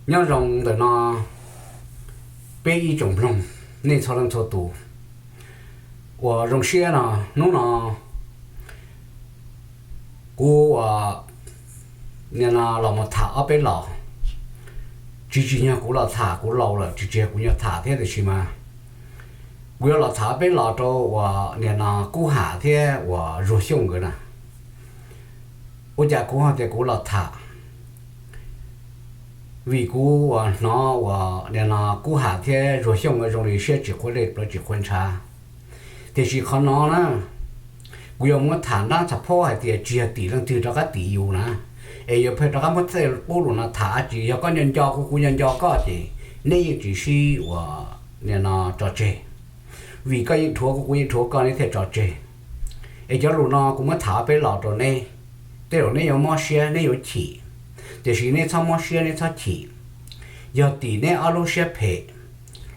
Nyob zoo ntawm no peb ib tsoom mloog, nej txhua leej txhua tus uas zoo siab no, hnub no kuv nim no los mus tham ob peb los. Tsis tsis yog kuv los tham, kuv laus lawm, tsis tsis yog kuv yuav tham thiab, tiam sis mas kuv yuav los tham ob peb los rau uas nim no Kub Ham thiab uas Zuag Xyooj nkawd na. Ua cas kuv ho tias kuv los tham? Vim kuv uas hnov uas nim no Kub Ham thiab Zuag Xyooj nkawd zoo li siab tsis quav dej plawv tsis quav ntshav. Tiam sis qhov no na, kuv yuav muab tham ntab txhaj phob hais tias tsis yog tim leej twg rov qab tim yus na, es yuav pheej rov qab muab tej qub lus no tham dab tsi. Yog koj nco nco kuv, kuv nco nco koj ces neb yeej tsis sib uas nim no tso tseg. Vim koj yeej dhuav kuv, kuv yeej dhuav koj, neb thiaj tso tseg. Es cov lus no kuv muab tham ob peb los rau neb, tej zaum neb yuav mob siab neb yuav chim, tiam sis neb txhob mob siab neb txhob chim. Yog tim neb ob lub siab phem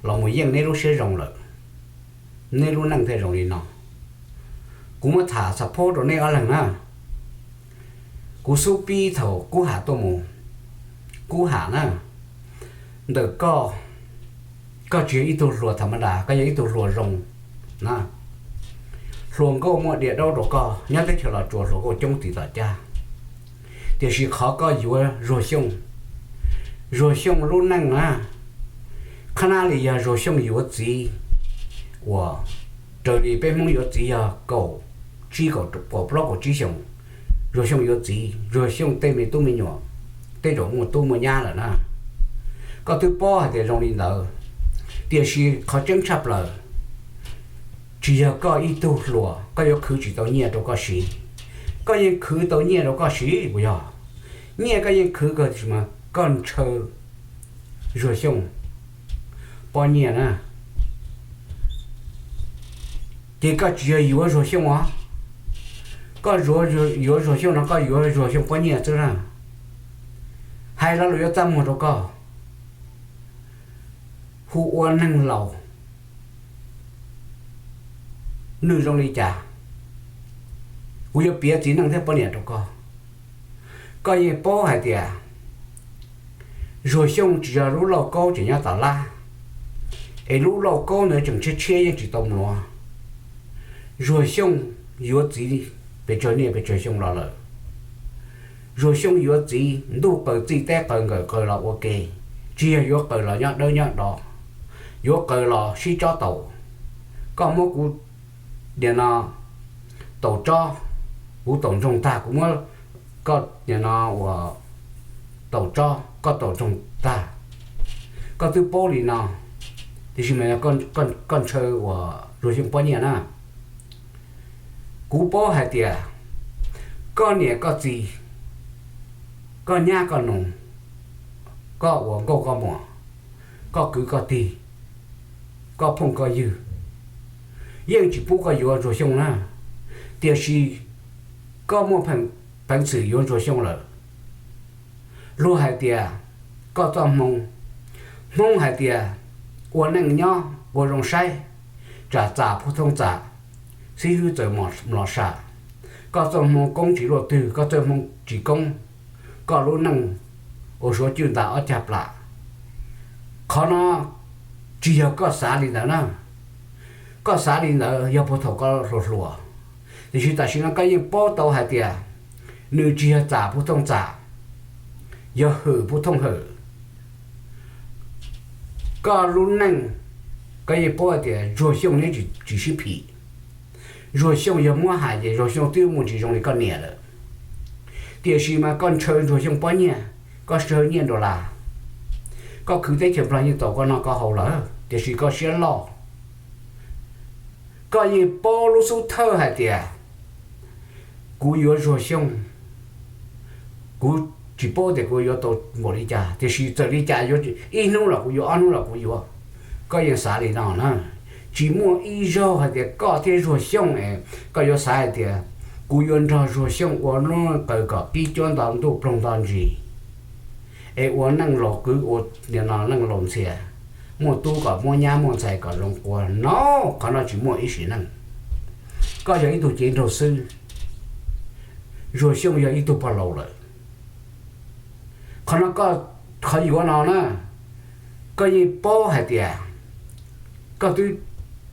los mus yeej neb lub siab zoo lawm, neb lub neej thiaj zoo li no. Kuv muab tham txhaj phob rau neb ob leeg na. Kuv xub pib thaum Kub Ham tuaj mus. Kub Ham na, ntawm koj, koj tsis yog ib tug hluas tham ma das, koj yog ib tug hluas zoo na. Hluas nkauj muaj diam daub rau koj, nyob teb chaws Los Tsuas hluas nkauj coob tim tom caj. Tiam sis qhov koj yuav Zuag Xyooj, Zuag Xyooj lub neej na, qhab nab li yog Zuag Xyooj yuav txiv uas raws li peb Hmoob yuav txiv yog kaum tsib, kaum plaub kaum tsib xyoos. Zuag Xyooj yuav txiv, Zuag Xyooj tej me tub me nyuam tej zaum muaj tub muaj nyab lawm na. Koj twb paub hais tias zoo li ntawd, tiam sis qhov tseeb tshaj plaws tsis yog koj ib tug hluas, koj yuav khwv tsis tau nyiaj rau koj siv. Koj yeej khwv tau nyiaj rau koj siv puas yog? Nyiaj koj yeej khwv kawg, tiam sis mas koj ntshaw Zuag Xyooj pob nyiaj na. Ces koj tsis yog yuav Zuag Xyooj os, koj yuav Zuag Xyooj no koj yuav Zuag Xyooj pob nyiaj xwb na. Hais lo lus yuav txaj muag rau koj, hu ua neeg laus nws zoo li cas, kuv yuav piav txiv neej thiab poj niam rau koj. Koj yeej paub hais tias Zuag Xyooj tsis yog lub lauj kaub tseem nyob tom lab, es lub lauj kaub ntawd tseem tshiab tshiab yeej tsis tau mluav. Zuag Xyooj yuav txiv pes tsawg niaj pes tsawg xyoo los lawm. Zuag Xyooj yuav txiv ntuj qaws txij teb qaws nkawm qaws los ua ke, tsis yog yuav qaws los nyob dawb nyob do, yuav qaws los sib tsob taus. Koj muab kuv nim no taus tsob, kuv taus ntsoog tag, kuv muab koj nim no ua taus tsob, koj taus ntsoog tag. Koj twb paub li no, tiam sis mas yog koj ntshaw uas Zuag Xyooj pob nyiaj na. Kuv paub hais tias koj niam koj txiv, koj nyab koj nus, koj ua nkauj koj muam, koj kwv koj tij, koj phooj koj ywg yeej tsis pub koj yuav Zuag Xyooj na, tiam sis koj muaj peev xwm yuav Zuag Xyooj lawm. Luag hais tias koj txoj hmoo, Hmoob hais tias ua neej nyob ua zoo saib, tsam txam puv thooj txam, xib hwb txawm mos sam. Koj txoj hmoo koob tsis luaj twg, koj txoj hmoo tsis koob, koj lub neej ua suav cwj ntas ob cag plam. Qhov no tsis yog koj xav li ntawd na. Koj xav li ntawd yog puag thaum koj hluas hluas, tiam sis tam sim no koj yeej paub tau hais tias nws tsis yog txam puv thooj txam, yog hwm puv thooj hwm. Koj lub neej, koj yeej paub hais tias Zuag Xyooj neb tsis sib phim. Zuag Xyooj yog muab hais ces Zuag Xyooj twb mus tsis zoo li koj niam lawm. Tiam sis mas koj ntshaw Zuag Xyooj pob nyiaj, koj ntshaw nyiaj dollar, koj khwv teb chaws Nplog yeej tau koj noj koj haus lawm, tiam sis koj siab loj. Koj yeej paub lub xub thawj hais tias kuv yuav Zuag Xyooj, kuv tsis paub tias kuv yuav tau npaum li cas, tiam sis txawm li cas yuav ib hnub los kuv yuav, ob hnub los kuv yuav. Koj yeej xav li no na. Tsis muaj ib zaug hais tias koj thiab Zuag Xyooj es koj yuav xav hais tias kuv yuav nrog Zuag Xyooj ua lub qaws kom pib cuab nto ntuj ploog nto ntsis, es ua neej laus kwv ua nim no neej laus ntxhias, muaj tub kom muab nyab muaj ntxhais kom zoo quas no, qhov no tsis muaj ib sim neej. Koj yog ib tug cev nraug xwb, Zuag Xyooj yog ib tug pog laus lawm. Qhov no koj qhov yuav no na, koj yeej paub hais tias koj twb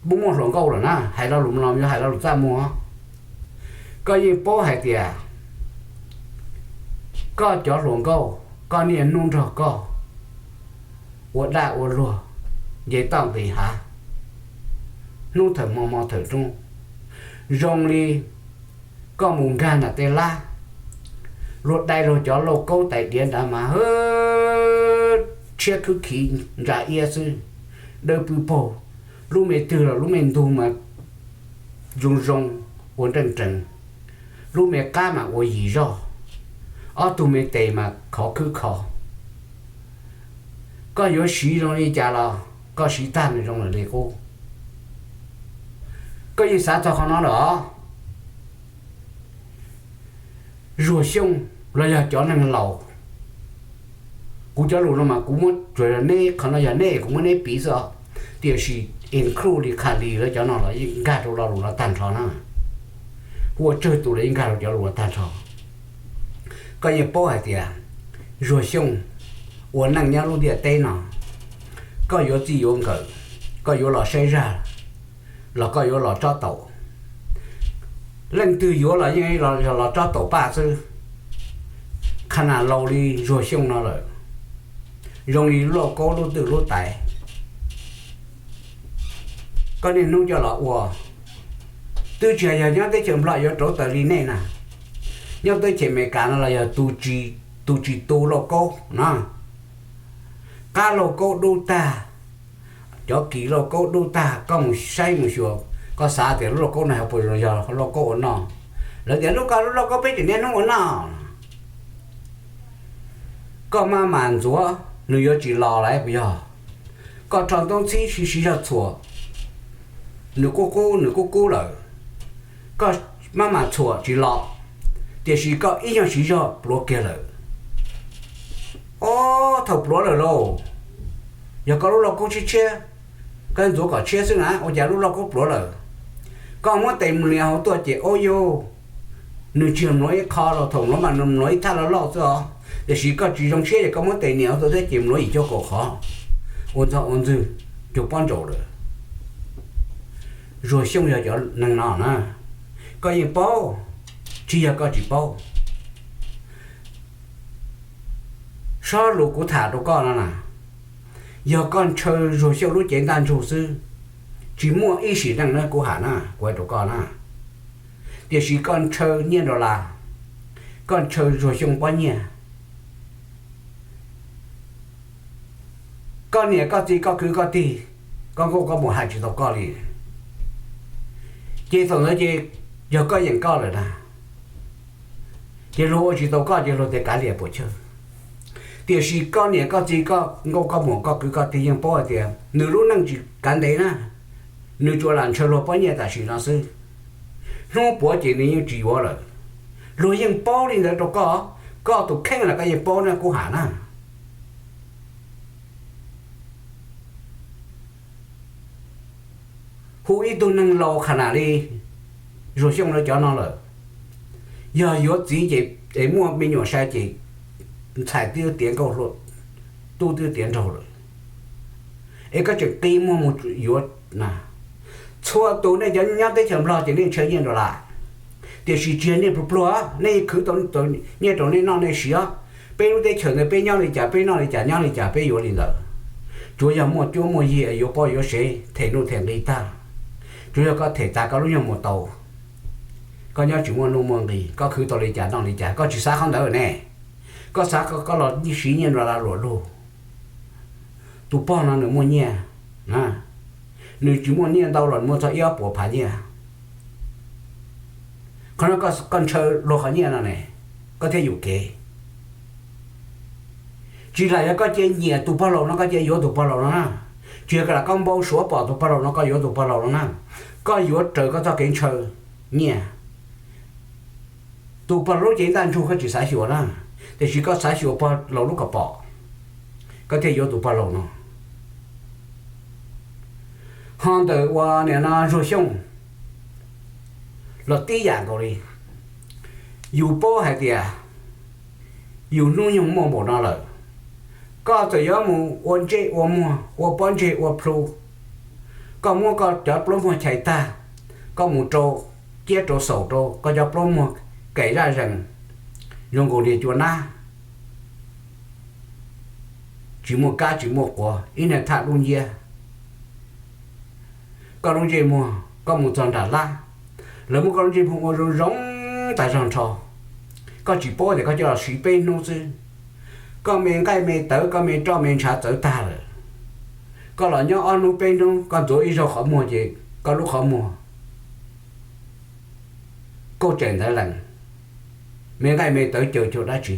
muaj muaj hluas nkauj lawm na, hais lo lus no yuav hais lo lus txaj muag. Koj yeej paub hais tias koj cov hluas nkauj, koj niaj hnub nrog koj ua daj ua luag, nce toj nqis hav, hnub thawm hmo hmo thawm roob, zoo li koj mus nkag nram tej lab, luag dai luag cov lauj kaub tais diav nrad mas tshiab khwb khiv ntsa iab xwb, dawb pw paug, lub me twg los lub me ntug mas zoo zoo ua nreej rees, lub me qab mas ua yim zoj, ob tug me tes mas khov khwb kho. Koj yuav siv zoo li cas los koj siv tag nws zoo lawm li qub. Koj yeej xav txog qhov no lawm os. Zuag Xyooj los yog cov neeg laus, kuv cov lus no mas kuv muab tsuas yog neb, qhov no yog neb kuv muab neb piv xwb os, tiam sis include li Khas Lis lawv cov no los yeej nkag rau lo lus no tag nrho na. Ua tsawg tus los yeej nkag rau cov lus no tag nrho. Koj yeej paub hais tias Zuag Xyooj ua neej nyob lub ntiaj teb no, koj yuav txij yuav nkawm, koj yuav los saib zaj los koj yuav los tsob taum, leej twg yuav los yeej yog los tsob taum paj xwb. Qhov nas laus li Zuag Xyooj no lawm, zoo li lub lauj kaub lub twj lub tais, koj niaj hnub coj los ua. Twb tsis yog nyob teb chaws Nplog yuav rauv taws li nej na. Nyob teb chaws Amelikas no los yog tus tsis tu lauj kaub na, qab lauj kaub dub tag, cov kis lauj kaub dub tag, koj mus saib mus xyuas, koj xav tias lub lauj kaub no puas yog lauj kaub ua noj? Lawv tias lub ko lub lauj kaub peb tseem niaj hnub ua noj. Koj maj mam ntxuav nws yuav tsis los lawm puas yog? Koj rho ntoob txhib siv siv zog txhuam, nws kuj qub nws kuj kub lawm. Koj maj mam txhuam tsis los, tiam sis koj ib nyuag siv zog pluav kiag lawm. Ob, thaum pluav lawm lauj, yog koj lub lauj kaub tshiab tshiab, koj ntxuav kom tshiab xwb na, ua cas lub lauj kaub pluav lawm? Koj muab tes nias hauv tuaj ces ob yog nws tsis yog mluav ib qho los, thaum mluav mas nws mluav ib thaj loj loj xwb os, tiam sis koj tsis zoo siab ces koj muab tes nias hauv tuaj thiab ces mluav yim cuaj kaum qhov, ua ntxog ua ntxwg, cug pob ntsaum lawm. Zuag Xyooj yog cov neeg no na, koj yeej paub, tsis yog koj tsis paub. Sob lus kuv tham rau koj no na, yog koj ntshaw Zuag Xyooj lub cev ntaj ntsug xwb, tsis muaj ib sim neej na kuv hais na, kuv hais rau koj na. Tiam sis koj ntshaw nyiaj dollar, koj ntshaw Zuag Xyooj pob nyiaj, koj niam koj txiv koj kwv koj tij, koj nkauj koj muam hais tsis tau koj li. Ces thaum ntawd ces yog koj yeem koj lawm na, ces luag ua tsis tau koj ces luag tias kav liam puas chawj. Tiam sis koj niam koj txiv koj nkauj koj muam koj kwv koj tij yeej paub hais tias nws lub neej tsis kav ntev na, nws tsuas lam ntshaw luag pob nyiaj tam sim no xwb. Hnub puav ces nws yeej tsis yuav lawm. Luag yeej paub li ntawd rau koj, koj tus kheej los koj yeej paub na kuv hais na. Hu ib tug neeg laus qhas nam li Zuag Xyooj lawv cov no lawm, yog yuav txiv ces es muaj me nyuam sai ces ntxhais twb tiav nkauj hluas, tub twb tiav nraug lawm, es koj tseem qi muag mus yuav na. Txhua tus nej cov nyob teb chaws Nplog ces nej ntshaw nyiaj dollar, tiam sis tsis yog nej pluag pluag, nej khwv tau nyiaj rau nej noj nej siv. Peb lub teb chaws ntawd peb nyob li cas peb noj li cas nyob li cas peb yuav li ntawd. Tsuav yog muaj cuab muaj yig yuav poj yuav sev them nuj them nqi tag, tsuav yog koj them tag koj lub nyuag mus tau, koj nyob tsis muaj nuj muaj nqis, koj khwv tau li cas noj li cas, koj tsis xav qhov ntawd ne. Koj xav koj los siv nyiaj dollar luam lug. Tus pog no nws muaj nyiaj, nws tsis muaj nyiaj ntau los nws muaj txog ib ob puas phav nyiaj. Qhov no koj ntshaw luag qhov nyiaj no ne, koj thiaj yuam kev. Tsis lam yog koj cia nyiam tus pog laus no koj cia yuav tus pog laus no na. Tsis yog lam koj npau suav pom tus pog laus no koj yuav tus pog laus no na. Koj yuav raws koj txoj kev ntshaw nyiaj. Tus pog laus lub cev ntaj ntsug koj tsis xav xyuas na, tiam sis koj xav xyuas pog laus lub kom pom, koj thiaj yuav tus pog laus no. Ho ntawm ua niam no Zuag Xyooj los tib yam nkaus li. Yus paub hais tias yus hnub nyoog muaj npaum no lawm, Koj txawm yuav mus ua ntsej ua muag, ua pob ntseg ua plhu, koj muab koj cov plaub muag chais tag, koj mus rau ciab rau xaum rau koj cov plaub muag, kaim zaj zees zoo nkaus niag cua nab, tsis muaj kab tsis muaj quav, ib niag thaj dub nciab. Koj lub ntsej muag, koj mus txog nram lab, lawv muab koj lub ntsej muag ua zoo zoo tas zog nrho. Koj tsis paub tias koj coj los siv peb hnub xwb, koj me nqaij me tawv, koj me roj me ntshav txawv tag lawm. Koj los nyob ob hnub peb hnub, koj ntxuav ib zaug qhov muag ces koj lub qhov muag kauj tsaim ntawd lees, me nqaij me tawv caws cuag dab tsi,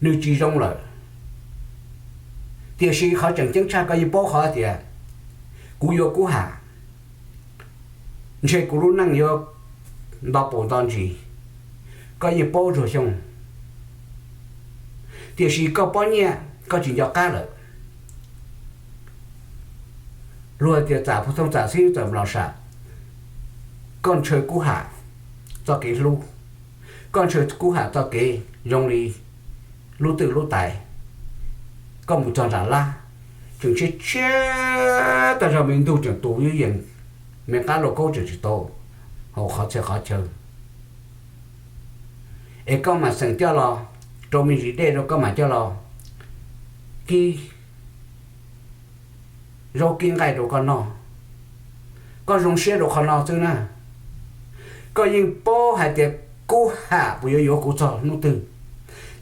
nws tsis zoo lawm. Tiam sis qhov tseem ceeb tshaj koj yeej paub qhov tias kuv yuav Kub Ham, ntshe kuv lub neej yuav nto paus nto ntsis, koj yeej paub Zuag Xyooj. Tiam sis koj pob nyiaj koj tsis nco qab lawm. Luag tias txam phu thooj txam xib txawm mlom sam, koj ntshaw Kub Ham txoj kev hlub, koj ntshaw Kub Ham txoj kev zoo li lub twj lub tais. Koj mus txog nram lab, tseem tshiab tshiab tag zog, me ntug tseem tu yuj yees, me qab lauj kaub tseem tsis tau haus qhov txhia qhov chaw, es koj mam xeem coj los rau me ntsis dej rau koj mam coj los kib zaub kib nqaij rau koj noj. Koj zoo siab rau qhov no xwb na. Koj yeej paub hais tias Kub Ham puas yuav yuav kuv txog hnub twg,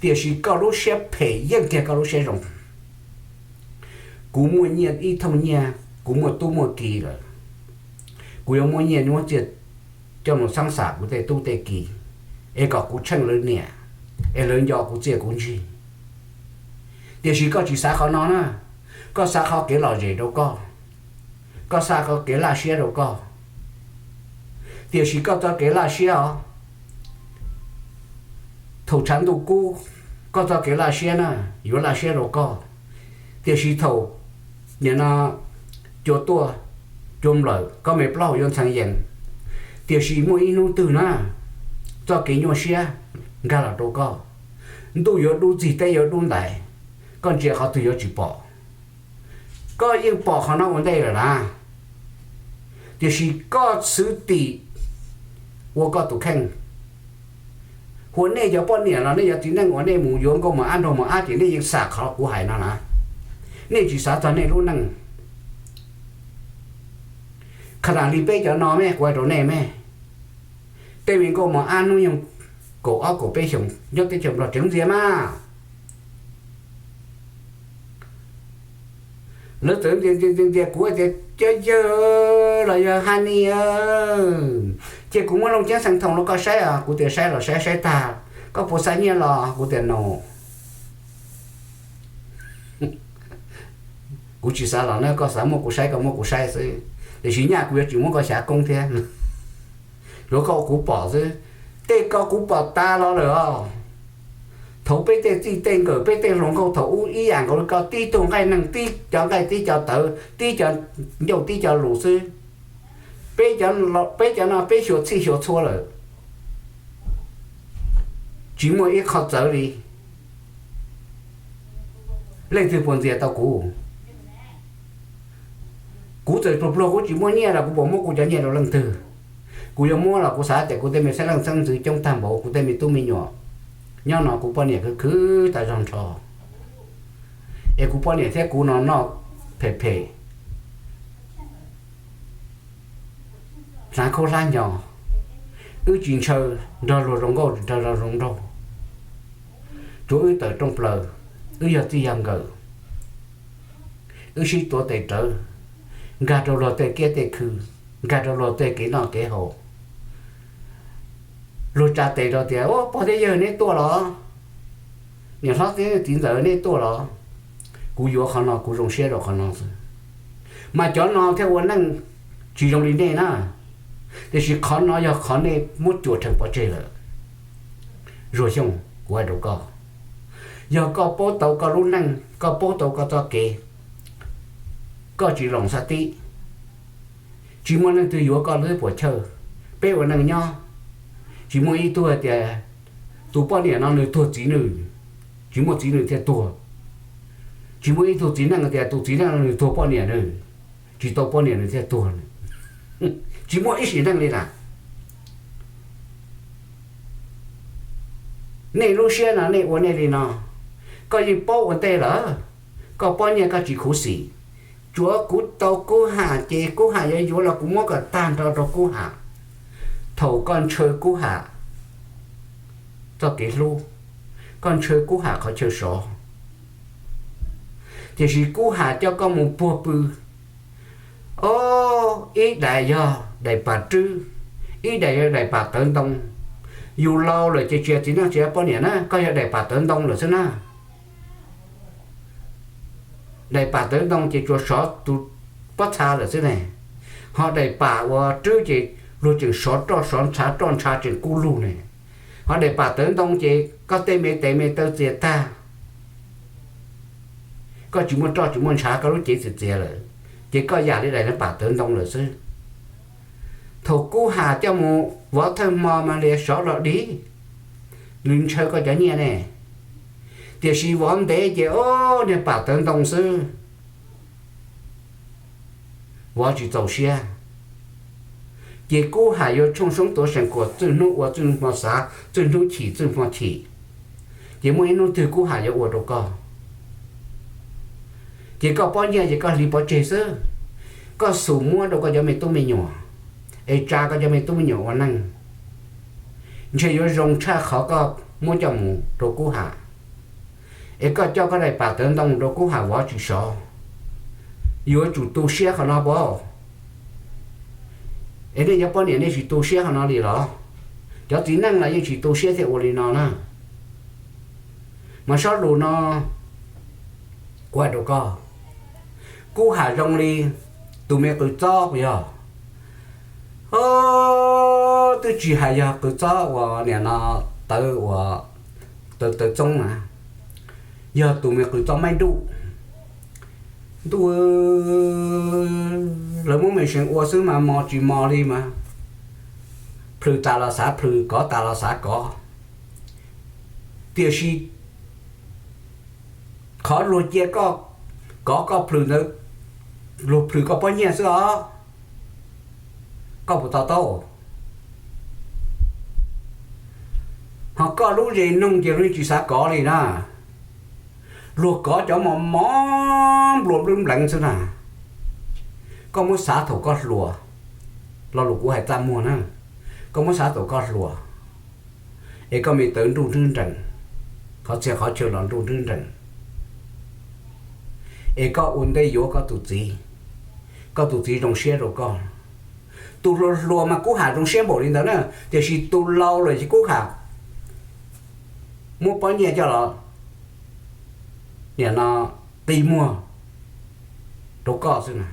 tiam sis koj lub siab phem yeej kiag koj lub siab zoo. Kuv muaj nyiaj ib thooj nyiaj, kuv muaj tub muaj ki lawm, kuv yuav muab nyiaj muab txiaj coj mus xab xam kuv tej tub tej ki, es kom kuv tsheej lawv niam, es lawv nco kuv txiaj kuv ntsig. Tiam sis koj tsis xav qhov no na, koj xav qhov kev lom zem rau koj, koj xav qhov kev laj siab rau koj. Tiam sis koj txoj kev laj siab os, thaum tshav ntuj kub, koj txoj kev laj siab na, yuav laj siab rau koj. Tiam sis thaum nim no cua tuaj, cua nplawm, koj me plaub hau yuav ntxhee yees. Tiam sis muaj ib hnub twg na, txoj kev nyuaj siab nkag los rau koj, ntuj yuav dub txig teb yuav dub ntais, koj ntsia qhov twg yuav tsis pom. Koj yeej pom qhov no ua ntej lawm na, tiam sis koj xwv tim ua koj tus kheej. Hu ua nej cov poj niam los nej cov txiv neej uas nej mus yuav nkauj mos ab nraug mos ab ces nej yeej xam qhov kuv hais no na. Nej tsis xav txog nej lub neej. Kha tas li peb cov no me, kuv hais rau nej me, tej me nkauj mos ab hnub nyoog kaum ob kaum peb xyoos nyob teb chaws Nplog tseem ntxias mas. Lawv txawm ntxias ntxias ntxias kuv tias, Cov yawg los yog Hani, ces kuv muab Looj Ceeb Xeem Thoom rau koj saib os. Kuv tias, Saib los saib, saib tag koj puas xa nyiaj los? Kuv tias, No. Kuv tsis xav los na, koj xav muab kuv saib koj muab kuv saib xwb, tiam sis nyaj kuv yuav tsis muab koj xyav koob thiab. Yuav koj kuv pom xwb, tej ko kuv pom tas los lawm os. Thaum peb tej txij tej nkawm, peb tej hluas nkauj thaum ub ib yam nkaus li koj, tib tug nqaij neeg, tib cov nqaij tib cov tawv, tib cov ncauj tib cov lus xwb. Peb cov no peb xyuas txhij xyuas txhua lawm, tsis muaj ib qho txawv li. Leej twg puas ntxias tau kuv? Kuv txawm pluag pluag kuv tsis muaj nyiaj los kuv puas muab kuv cov nyiaj rau leej twg? Kuv yuav muab los kuv xav tias kuv tej me xeeb leej xeeb ntxwv coob tag npaum, kuv tej me tub me nyuam nyob no kuv poj niam khwv khwv tas zog nrho, es kuv poj niam thiab kuv no noj phem phem, hlab khaub hlab nyo, wb tsis ntshaw nrog luag zoo nkauj nrog luag zoo nraug, tsuav wb tawm rooj plaws, wb yog txij yog nkawm, wb sib tuav tes rawv, nkag rau luag tej kiab tej khw, nkag rau luag tej kev noj kev haus. Luag tsa tes rau tias, Ua pog thiab yawg neb tuaj los? Niam hlob thiab txiv ntxawm neb tuaj los? Kuv yuav qhov no, kuv zoo siab rau qhov no xwb. Mas cov no thiaj ua neej tsis zoo li nej na. Tiam sis qhov no yog qhov nej muab cuam rhees pov tseg lawm. Zuag Xyooj, kuv hais rau koj, yog koj paub tau koj lub neej, koj paub tau koj txoj kev, koj tsis loos xav tib, tsis muaj leej twg yuav koj lub puas chawj. Peb ua neej nyob, tsis muaj ib tug hais tias tus poj niam no nws tuag txiv nws, tsis muaj txiv nws thiaj tuag. Tsis muaj ib tug txiv neej tias tus txiv neej nws tuag poj niam nws, tsis tau poj niam nws thiaj tuag. Tsis muaj ib sim neej li na. Nej lub siab no nej ua nej li no, koj yeej paub ua ntej lawm, koj pob nyiaj koj tsis khuv xim. Tsuav kuv tau Kub Ham ces Kub Ham yuav yuav los kuv muab kom tag nrho rau Kub Ham. Thaum koj ntshaw Kub Ham txoj kev hlub, koj ntshaw Kub Ham qhov chaw sov, tiam sis Kub Ham coj koj mus puag pw. Ob, ib daim yog daim pam rwb, ib daim yog daim pam tawv ntoo. Yus laus lawm ces tsis yog txiv neej tsis yog poj niam na, koj yog daim pam tawv ntoo lawm xwb na. Daim pam tawv ntoo ces tsuas sov tus pob txha lawm xwb ne. Ho daim pam uas rwb ces luag tseem sov roj sov ntshav, roj ntshav tseem kub lug ne. Ho daim pam tawv ntoo ces koj tej me tes me taw txias tag, koj tsis muaj roj tsis muaj ntshav, koj lub cev txias txias lawm, ces koj yam li daim pam tawv ntoo lawm xwb. Thaum Kub Ham coj mus vov thawj hmo mas li sov los dig, nws ntshaw koj cov nyiaj ne. Tiam sis vov ntev ces ob niag pam tawv ntoo xwb, vov tsis txaus siab. Ces Kub Ham yuav tshooj soob tuav seem kuas, txwj hnub ua txwj hmo xav, txwj hnub chim txwj hmo chim. Ces muaj ib hnub twg Kub Ham yuav ua rau koj, ces koj pob nyiaj ces koj hliv pov tseg xwb. Koj xum muab rau koj cov me tub me nyuam, es tsa koj cov me tub me nyuam ua neej, ntshe yuav zoo tshaj qhov koj muab coj mus rau Kub Ham. Es koj coj koj daim pam tawv ntoo rau Kub Ham vov tsis sov, yuav tsum tu siab qhov no pab. Es nej cov poj niam nej tsis tu siab qhov no li los? Cov txiv neej los yeej tsis tu siab thiaj ua li no na. Mas sob lus no kuv hais rau koj, Kub Ham zoo li tus me qws txob puas yog? Twb tsis hais yog qws txob uas niam no tawv uas tawv tawv txoob na, yog tus me qws txob maib nruj. Ntuj, lawv muab me seev ua xwb mas mos tsis mos li mas, plhws tas los xav plhws, kov tas los xav kov. Tiam sis qhov luag cia koj kov koj plhws ntawd, luag plhws koj pob nyiaj xwb os. Koj puas to taub? Ho koj lub zes noog ces luag tsis xav kov li na. Luag kov cov mos mos nplua nplwb npleev xwb na. Koj muab xav thaum koj hluas, lo lus kuv hais txaj muag na, koj muab xav thaum koj hluas, es koj me tawv nruj nrwb nrees, qhov txhia qhov chaw los nruj nrwb nrees, es koj ua ntej yuav koj tus txiv, koj tus txiv zoo siab rau koj. Tus hluas hluas mas Kub Ham zoo siab npaum li ntawd na, tiam sis tus laus lawm ces Kub Ham muab pob nyiaj coj los, niam no, qi muag rau koj xwb na.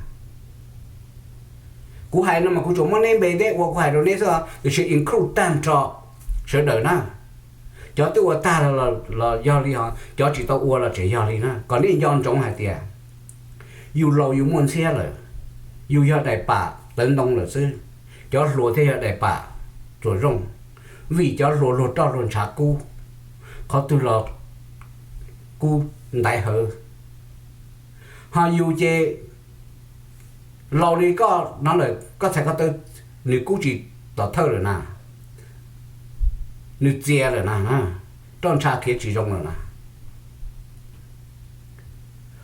Kuv hais no mas kuv tsuas muab neb npe neb ua kuv hais rau neb xwb, tiam sis include tag nrho sawv daws na. Cov twb ua tag los yog li, ho cov tsis tau ua los tseem yog li na, kom nej nco ntsoov hais tias yus laus yus muaj ntxhiab lawm, yus yog daim pam tawv ntoo lawm xwb, cov hluas thiaj yog daim pam tsuas zoo. Vim cov hluas luag roj luag ntshav kub, qhov twg los kub ntaiv hawv. Ho yus ces laus li koj no lawm, koj txhais ko taw nws kub tsis tom thawj lawm na, nws txias lawm na, roj ntsha khiav tsis zoo lawm na.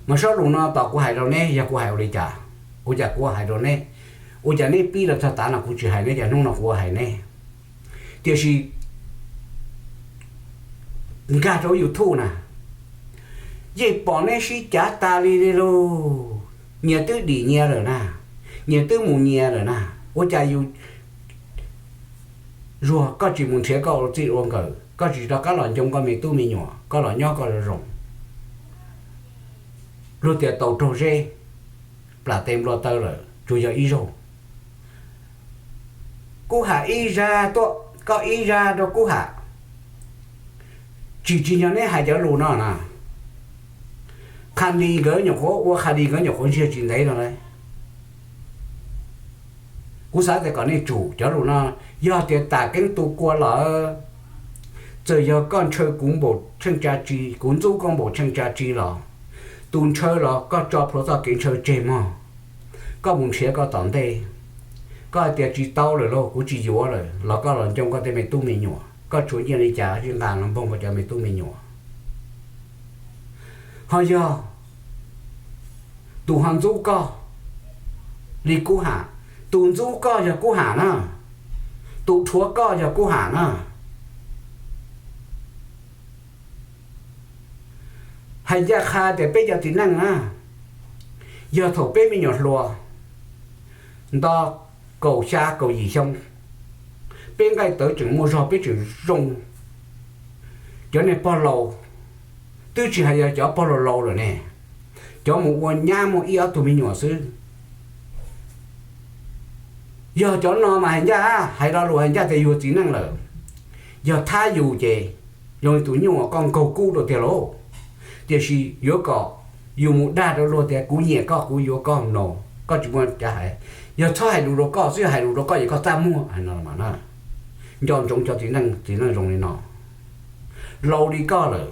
Mas sob lus no tos kuv hais rau neb, yog kuv hais ua li cas, ua cas kuv hais rau neb, ua cas neb pib los txog tav no kuv tsis hais neb, cas hnub no kuv hais neb. Tiam sis nkag rau YouTube na, yeej pom neb sib cav tas li li lauj. Nyias twb dim nyias lawm na, nyias twb mus nyias lawm na, ua cas yus Zuag, koj tsis mus nrhiav koj ua txij ua nkawm, koj tsis rov qab los ncoo koj me tub me nyuam, koj los nyob koj zoo zoo. Luag tias taus raug zeb, plam tes nplua taw lawm, tsuas yog ib zaug. Kub Ham ib zaj tuaj, koj ib zaj rau Kub Ham. Tsis tsim nyog neb hais cov lus no na. Qha Lis nkawd nyuam qhuav ua, Qha Lis nkawd nyuam qhuav ntsiag tsis ntev no lauj. Kuv xav tias kom nej tsum cov lus no, yog tias tam keeb tu kua lawm, txawm yog koj ntshaw kuv npaum tsheej tsa tsi, kuv ntxub koj npaum tsheej tsa tsi los, Tus ntshaw los koj tso plhuav txoj kev ntshaw tseg mog, koj mus nrhiav koj tom ntej. Koj hais tias tsis tau lawm lauj, kuv tsis yuav lawm los koj los ncoo koj tej me tub me nyuam, koj tshuav nyiaj li cas nqa los npoog koj cov me tub me nyuam. Ho yog tus ho ntxub koj li Kub Ham, tus ntxub koj yog Kub Ham na, tus rhuav koj yog Kub Ham na. Hais ncaj qha tias peb cov txiv neej na, yog thaum peb me nyuam hluas, nto kaum xya kaum yim xyoo, peb nqaij tawv tseem muaj zog, peb tseem zoo. Cov niag pog laus, twb tsis hais yog cov pog laus laus lawm ne, cov mus ua nyab muaj ib ob tug me nyuam xwb. Yog cov no mas hais ncaj, hais lo lus hais ncaj tias yus txiv neej lawm, yog thab yus ces zoo li tus nyuj uas koj nkaug kub rau tiag lauj. Tiam sis yuav kom yus mus dag rau luag tias kuv nyiam koj, kuv yuav koj no, koj tsis muaj cav hais. Yog txhob hais lus rau koj xwb, yog hais lus rau koj ces koj txaj muag no na. Nco ntsoov cov txiv neej, txiv neej zoo li no, laus li koj lawm,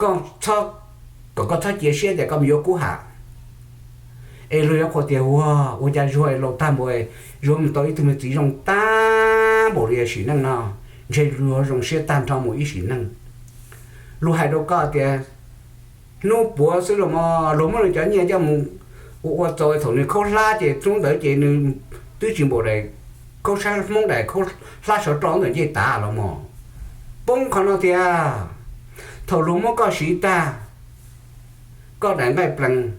koj txhob, kom koj txhob cia siab tias koj mus yuav Kub Ham es luag yuav qhuas tias ua, ua cas Zuag laus tag npaum, Zuag mus tau ib tug me txiv zoo tag npaum li sim neej no, ntshe luag zoo siab tag nrho mus ib sim neej. Luag hais rau koj tias hnub puav xwb los mas luag muab nws cov nyiaj coj mus ua ua txaus, thaum nws khaub hlab ces hnub ntawd ces nws twb tsis npaum daim khaub hlab, Hmoob daim khaub hlab sawv roj ntawm ncej tav los mas. Poob qhov no tiag, thaum luag muab koj siv tag, koj daim nqaij plees,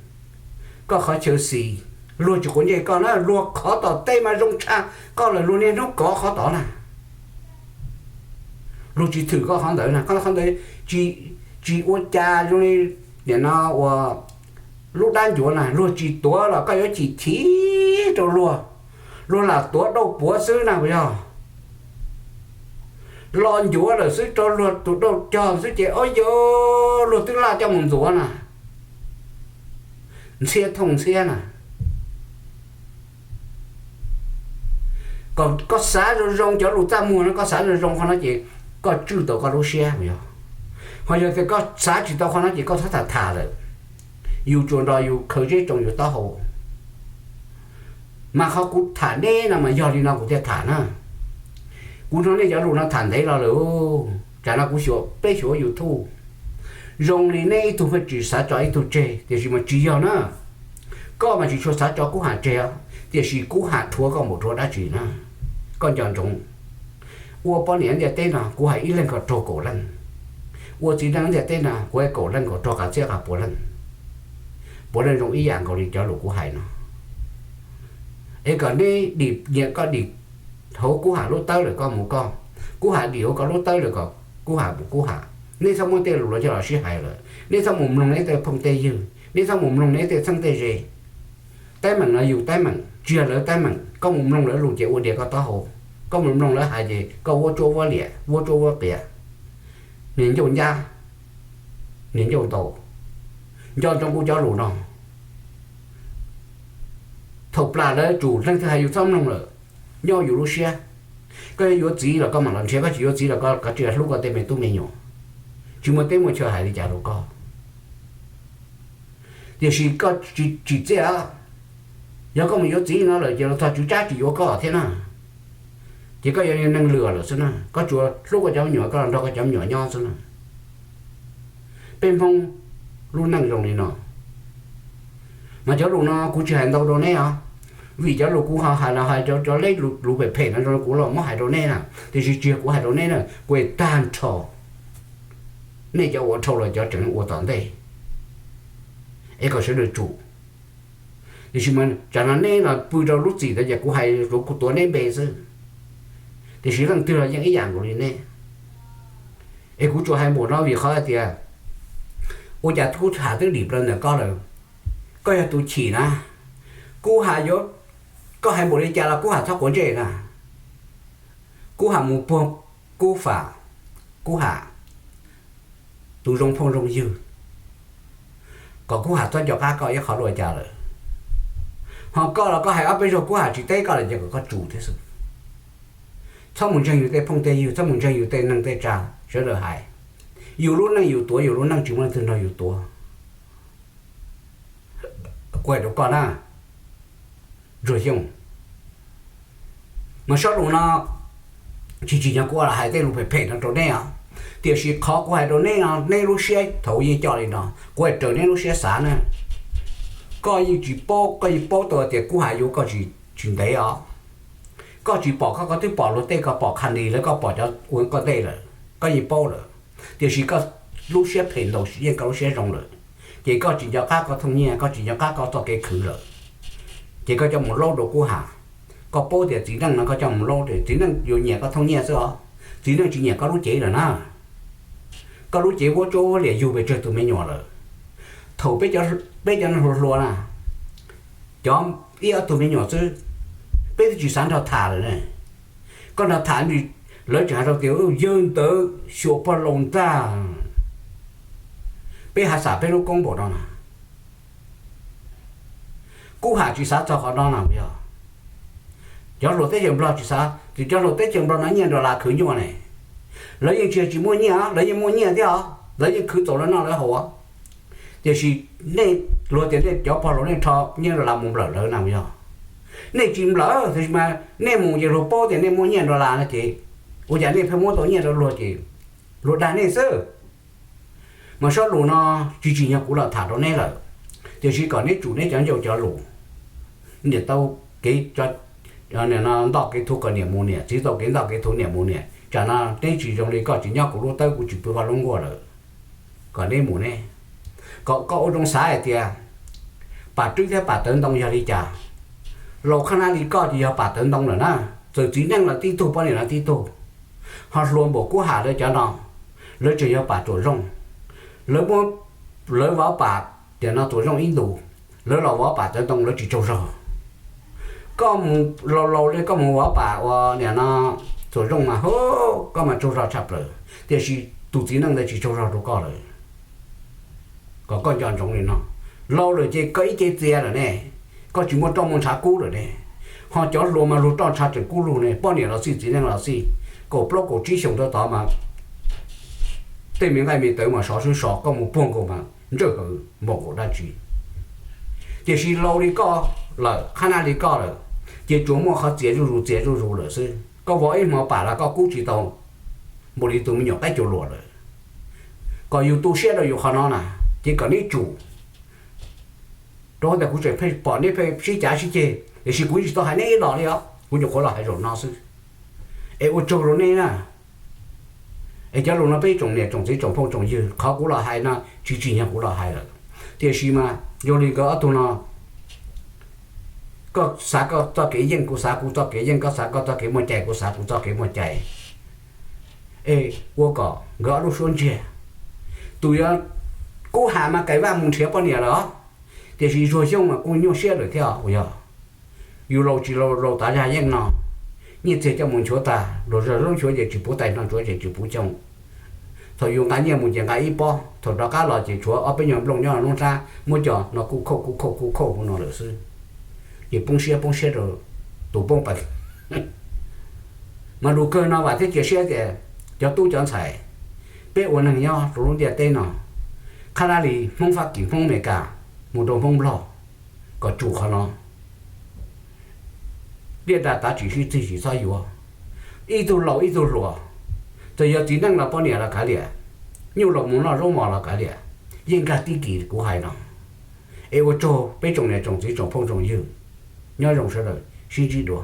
koj qhov chaw xis, luag tsis quav ntsej koj na, luag qhov tom tej mas zoo tshaj koj lawm, luag niaj hnub kov qhov tod na. Luag tsis thwm koj qhov ntawd na, koj qhov ntawd tsis ua cas zoo li nim no uas lub dab ncuav na, luag tsis tuav los koj yuav chim chim rau luag, luag lam tuav dauj puav xwb na puas yog? Los ncuav lawm xwb rau luag tus dauj cog xwb ces o yog luag twb laj coj mus ntxuav na, ntxhiab thooj ntxhiab na. Kom koj xav zoo zoo cov lus txaj muag no, koj xav zoo zoo qhov no ces koj tswj tau koj lub siab puas yog? Ho yog tias koj xav tsis tau qhov no ces koj txhob tham tham lawm. Yus tsuas nrog yus khaws zeb tsoo yus taub hau. Mas qhov kuv tham neb no mas yog li no kuv thiaj tham na. Kuv hnov nej cov lus no tham ntev los lawm, tsam no kuv xyuas, peb xyuas YouTube zoo li neb ib tug pheej tsis xav tso ib tug tseg, tiam sis mas tsis yog na. Koj mas tsis tshua xav tso Kub Ham tseg os, tiam sis Kub Ham rhuav koj npaum rhuav dab tsi na? Koj nco ntsoov, ua poj niam ntiaj teb no kuv hais ib leeg kom raug kaum leej, ua txiv neej ntiaj teb no kuv hais kaum leej kom raug qas txhiab qas puav leej. Puav leej zoo ib yam nkaus li cov lus kuv hais no. Es kom neb dim nyiam koj dim hauv Kub Ham lub tawb lawm koj mus koj, Kub Ham dim hauv koj lub tawb lawm kom Kub Ham mus Kub Ham. Neb txhob muab tej lus los coj los sib hais lawm, neb txhob mus mloog neb tej phooj tej ywg, neb txhob mus mloog neb tej txheeb tej ze. Teeb meem no yus teeb meem, tsis yog lawv teeb meem. Koj mus mloog lawv lus ces ua diav koj taub hau, koj mus mloog lawv hais ces koj vuab tsuab vuab liam, vuab tsuab vuab qias, niag ncauj ncab, niag ncauj ntau. Nco ntsoov kuv cov lus no, thaum plam lawv tsum leej twg hais yus txhob mloog lawm, nyob yus lub siab. Koj yuav yuav txiv los koj mam los nrhiav, koj tsis yuav txiv los koj kav tsij hlub koj tej me tub me nyuam, tsis muaj teb muaj chaw hais li cas rau koj. Tiam sis koj tsis txiaj, yog koj mus yuav txiv no lawm ces los txog tswv tsab tsis yuav koj thiab na, ces koj yuav neeg lwm lawm xwb na. Koj tsuas hlub koj cov me nyuam, koj los nrog koj cov me nyuam nyob xwb na. Peb Hmoob lub neej zoo li no. Mas cov lus no kuv tsis hais ntau rau neb os, vim cov lus kuv ho hais los hais cov leb lus phem phem no kuv los muab hais rau neb na, tiam sis tsis yog kuv hais rau neb na, kuv hais tag nrho nej cov ua dhau los cov tseem ua tom ntej, es kom sawv daws tsum. Tiam sis mas tsam no neb los pw rau lub txim ntawd ces kuv hais, kuv tuav neb npe xwb, tiam sis leej twg los yeej ib yam nkaus li neb. Es kuv tsuas hais npaum no vim qhov hais tias ua cas Kub Ham twb dim plaws ntawm koj lawm, koj yog tus chim na. Kub Ham yuav, koj hais npaum li cas los Kub Ham txhob quav ntsej na. Kub Ham mus puag Kub Fam, Kub Ham tus zoo phooj zoo ywg, kom Kub Ham txhob nco qab koj ib qho dua cas lawm. Ho koj los koj hais ob peb zaug Kub Ham tsis teb koj lawm ces kom koj tsum thiab xwb. Txhob mus ntseeg yus tej phooj tej ywg, txhob mus ntseeg yus tej neeg tej tsa sawv daws hais. Yus lub neej yus tuav, yus lub neej tsis muaj leej twg nrog yus tuav. Kuv hais rau koj na, Ntsuag Xyooj, mas sob lus no tsis tsim nyog kuv los hais tej lus phem phem no rau neb os. Tiam sis qhov kuv hais rau neb no, neb lub siab thaum yeej coj li no, kuv hais raws neb lub siab xav na. Koj yeej tsis paub, koj yeej paub tau tias kuv hais yuav koj tsis ntev os. Koj tsis pom, koj, koj twb pom luag tej, koj pom Khas Nis lawv, koj pom cov ua koj ntej lawm, koj yeej paub lawm. Tiam sis koj lub siab phem ntaus sim yeej koj lub siab zoo lawm, ces koj tsis nco qab koj thooj nyiaj, koj tsis nco qab koj txoj kev khwv lawm, ces koj coj mus laub rau Kub Ham. Koj paub tias txiv neej no koj coj mus laub ces txiv neej yuav nyiam koj thooj nyiaj xwb os, txiv neej tsis nyiam koj lub cev lawm na. Koj lub cev vuab tsuab vuab liam yug pes tsawg tus me nyuam lawm. Thaum peb cov, peb cov neeg hluas hluas na, cov ib ob tug me nyuam xwb, peb twb tsis xav nrog tham lawm ne. Koj nrog tham, lawv tseem hais rau tias yawg ntawd xyuas pog laus ntag. Peb hav xam peb lub koob npaum no na, Kub Ham tsis xav txog qhov no na yog. Cov hluas teb chaws Nplog tsis xav, cov hluas teb chaws Nplog no nyiaj dollar khwv nyuaj ne. Lawv yeej tsis, tsis muaj nyiaj, lawv yeej muaj nyiaj thiab os, lawv yeej khwv txaus lawv noj lawv haus. Tiam sis nej, luag tias nej cov pog laus nej rho nyiaj dollar mus nplawm lawv na yog. Nej tsis nplawm, tiam sis mas nej mus ces luag paub tias nej muaj nyiaj dollar no ces ua cas nej pheej muab tau nyiaj rau luag ces luag dag nej xwb. Mas sob lus no tsis tsim nyog kuv los tham rau neb lawm, tiam sis kom neb tsum neb cov ncauj cov lus. Niam tau kev, nto kev thuv kom niam mus niam, txiv tau kev nto kev thuv niam mus niam. Tsam no neb tsis zoo li koj tsis nyob kuv lub tawb, kuv tsis pw koj lub nkuaj lawm. Kom neb mus neb, kom koj ua zoo xav hais tias Pam Rwb thiab Pam Tawv Ntoo yog li cas. Laus khab nab li koj ces yog Pam Tawv Ntoo lawm na. Txawm txiv neej los tib tug, poj niam los tib tug, ho hluas npaum Kub Ham lawv cov no, lawv tseem yog Pam Tsuam Zooj. Lawv muab, lawv vov Pam tiam no Tsuam Zooj ib ntus, lawv los vov Pam Tawv Ntoo lawv tsis tsaug zog. Koj mus laus laus li koj mus vov Pam ua niam no Tsuam Zooj mas, koj mas tsaug zog tshaj plaws, tiam sis tus txiv neej ntawd tsis tsaug zog rau koj lawm. Kom koj nco ntsoov li no, laus lawm ces koj ib ce txias lawm ne, koj tsis muaj roj muaj ntshav kub lawm ne. Ho cov hluas mas luag roj ntshav tseem kub lug ne, poj niam los xij txiv neej los xij, kaum plaub kaum tsib xyoos rau tod mas tej me nqaij me tawv mas sov swb sov, koj mus puag nkaus mas ntsawj hawv npaum nkaus dab tsi. Tiam sis laus li koj lawm, khab nab li koj lawm, ces tsuas muaj qhov txias zuj zus txias zuj zus lawm xwb. Koj vov ib hmo Pam los koj kub tsis tau npaum li tus me nyuam qaib cua luam lawm. Kom yus tu siab rau yus qhov no na, ces kom neb tsum. Rau qhov tias kuv tseem pheej pom neb pheej sib cav sib ceg, tiam sis kuv tsis tau hais neb ib los li os, kuv nyuam qhuav los hais zaum no xwb. Es ua tsaug rau neb na. Es cov lus no peb tsoom niam tsoom txiv tsoom phooj tsoom ywg, qhov kuv los hais no tsis tsim nyog kuv los hais lawm. Tiam sis mas yog li nkawd ob tug no, koj xav koj txoj kev yeej, kuv xav kuv txoj kev yeej, koj xav koj txoj kev muaj cai, kuv xav kuv txoj kev muaj cai. Es ua kom nkawd ob lub suab ntsiag. Tus yog Kub Ham mas Kais Vaj mus nrhiav poj niam lawm os, tiam sis Ntsuag Xyooj mas kuj nyuaj siab lawm thiab os. Uas yog yus laus tsis laus, laus tav zaj yeej no, nyiaj txiag coj mus nchuav tag, luag zog lub nchuav ces tsis puv tais, no nchuav ces tsis puv xyoo. Thaum yus nqa nyiaj mus ces nqa ib pob, thaum rov qab los ces tshuav ob peb nyuag nplooj nyob lub hlab, muab coj no kuj khauj kuj khauj kuj khauj hu no lawm xwb. Ces poob siab poob siab rau tus poob pees. Mas lus kawg no vam thiab cia siab tias cov tub cov ntxhais, peb ua neeg nyob rau lub ntiaj teb no, khab lab li Hmoob Fab Kis, Hmoob Amelikas, mus rau Hmoob Nplog, kom tsum qhov no. Liaj da tav tsis sib txig tsis txhob yuav. Ib tug laus ib tug hluas, txawm yog txiv neej los poj niam los kav liam, nyuj laus mus noj zaub mos los kav liam, yeej nkag tib kis kuv hais no. Es ua tsaug peb tsoom niam tsoom txiv tsoom phooj tsoom ywg, nyob zoo sawv daws sib ntsib dua.